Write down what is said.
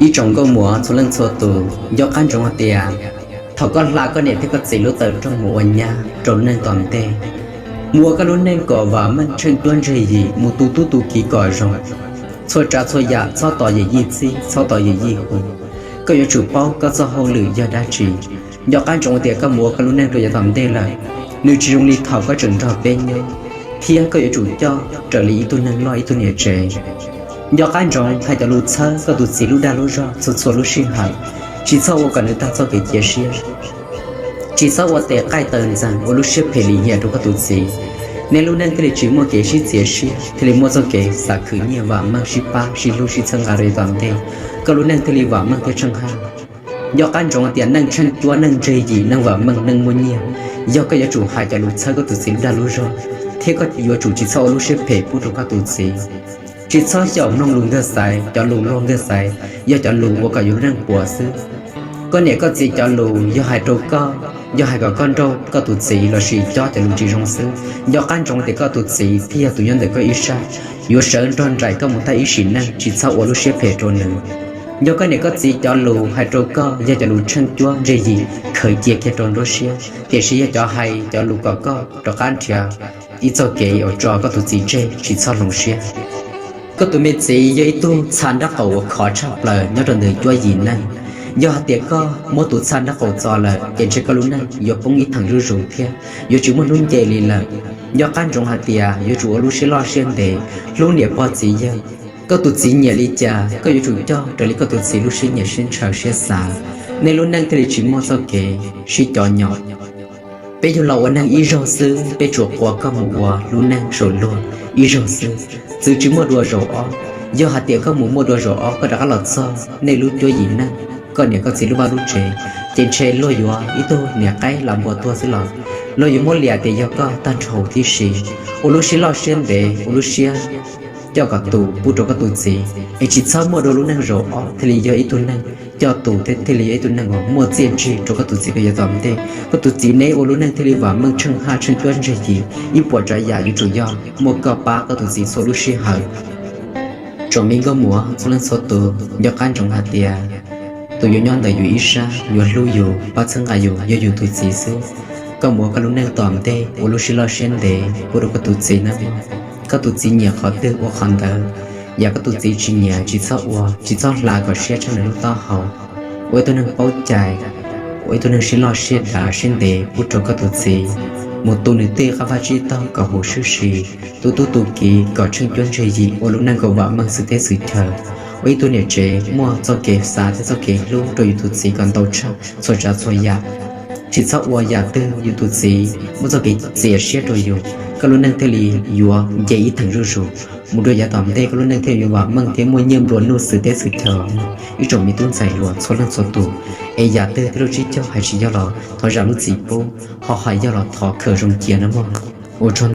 Ib tsoom nkauj muam txhua leej txhua tus, nco qab ntsoov hais tias thaum koj hla koj niam thiab koj txiv lub tawm rooj mus ua nyab rau lub neej tom ntej, mus ua koj lub neej kom vam meej tsheej cuab ntseg yim, mus tu tub tu kiv kom zoo. Txhua tsav txhua yam txhob tos yim yij txib, txhob tos yim yij hu. Koj yuav tsum paub koj txoj hauj lwm yog dab tsi. Nco qab ntsoov tias koj mus ua koj lub neej rau yav tom ntej lawm, nws tsis zoo li thaum koj tseem nrog peb nyob, thiab koj yuav tsum coj raws li ib tug neeg loj ib tug niam tsev. Nco qab ntsoov hais cov lus txhawb koj tus txiv lub dag lub zog txhua txhua lub sij hawm, tsis txhob ua kom nws tag txoj kev cia siab. Tsis txhob ua tes qaij taw ntxeeg ua lub siab phem lim hiam rau koj tus txiv. Nej lub neej thiaj li tsis muaj kev sib txias siab, thiaj li muaj txoj kev xav khwv nyiaj vam meej sib pab sib hlub sib txhawb nqa rau yav tom ntej, koj lub neej thiaj li vam meej thiab tsheej haj. Nco qab ntsoov tias neej tsheej cuab neej ntseg yim neej vam meej neej muaj nyiaj, yog koj yuav tsum hais cov lus txhawb koj tus txiv lub dag lub zog, thiab koj yuav tsum tsis txhob ua lub siab phem pub rau koj tus txiv. Tsis txhob xyaum mloog lus nkawg xaiv, cov lus luag nkawg xaiv yog cov lus ua kom yus lub neej puas xwb. Koj niam koj txiv cov lus yog hais rau koj, yog hais kom koj nrauj koj tus txiv lossis cob cov lus tsis zoo xwb. Nco qab ntsoov tias koj tus txiv thiaj yog tus nyob ntawm koj ib sab, yuav sawv nrog nraim koj mus tag ib sim neej, tsis txhob ua lub siab phem rau nws. Yog koj niam koj txiv cov lus hais rau koj yog cov lus tsheej cuab ntseg yim, khaws cia kiag rau nruab siab, tiam sis yog cov hais cov lus kom koj rov qab nrhiav ib txoj kev uas tso koj tus txiv tseg, tsis txhob hloov siab. Koj tus me txiv yog ib tug txha nraub qaum uas khov tshaj plaws nyob rau ntawm cuab yim neej. Yog hais tias koj muab tus txha nraub qaum txo lawm ces ntshe koj lub neej yuav poob ib theem zuj zus thiab yuav tsis muaj hnub nce li lawm. Nco qab ntsoov hais tias yuav tsum ua lub siab loj siab ntev, hlub niam pog txiv yawg. Koj tus txiv nyiam li cas koj yuav tsum coj raws li koj tus txiv lub siab nyiam siab ntshaw siab xav, nej lub neej thiaj li tsis muaj txoj kev sib cov nyom. Peb yug los ua neeg ib zaug xwb, peb tsuas quas koj mus ua lub neej saum luag ib zaug xwb, txwv tsis muaj dua zaum ob. Yog hais tias koj mus muaj dua zaum ob koj rov qab los txog nej lub cuab yim neej, koj niam koj txiv lub vaj lub tsev, ces ntshe luag yuav ib tug niam qaib los npua tuag xwb los luag yuav muab liam tias yog koj tag nrho huv tib si. Ua lub siab loj siab ntev, ua lub siab coj kom tus pub rau koj tus txiv, es tsis txhob muaj dua lub neej zaum ob thiaj li yog ib tug neeg coj tus thiab thiaj li yog ib tug neeg uas muaj txiaj ntsig rau koj tus txiv rau yav tom ntej. Koj tus txiv neb ua lub neej thiaj li vam meej tsheej haj tsheej cuab ntseg yim, ib puas tsav yam yuav tsum yog muaj koj pab koj tus txiv txhua lub sij hawm. Tsoom me nkauj muam txhua leej txhua tus, nco qab ntsoov hais tias tus yuav nyob ntawm yus ib sab, yuav hlub yus, pab txhawb nqa yus yog yus tus txiv xwb. Koj mus ua koj lub neej tom ntej ua lub siab loj siab ntev pub rau koj tus txiv nawb mog. Koj tus txiv nyiam qhov twg ua qhov ntawd, yam koj tus txiv tsis nyiam tsis txhob ua, tsis txhob hla kom siab tshaj nws lub taub hau. Ua ib tug neeg paub cai, ua ib tug neeg siab loj siab dav siab ntev pub rau koj tus txiv, mus tu nws tej qab vaj tsib taug kom huv sub si, tu tub tu kiv kom tsheej cuab ntseg yim, ua lub neej kom vam meej xwm teb xwm chaw, ua ib tug niam tsev muaj txoj kev xav thiab txoj kev hlub rau yus tus txiv kom ntau tshaj txhua tsav txhua yam. Tsis txhob ua yam twg yus tus txiv muaj txoj kev txias siab rau yus, koj lub neej thiaj li yuav nce ib theem zuj zus. Mus dua yav tom ntej koj lub neej thiaj yuav vam meej thiab muaj nyiaj nplua nuj xwm teb xwm chaw. Ib tsoom me tub ntxhais hluas txhua leej txhua tus, es yam twg thiab lub tsib caug hais tsis yog los thov zam lub txim pub, ho hais yog los thov khaws zoo cia nawb mog. Ua tsaug.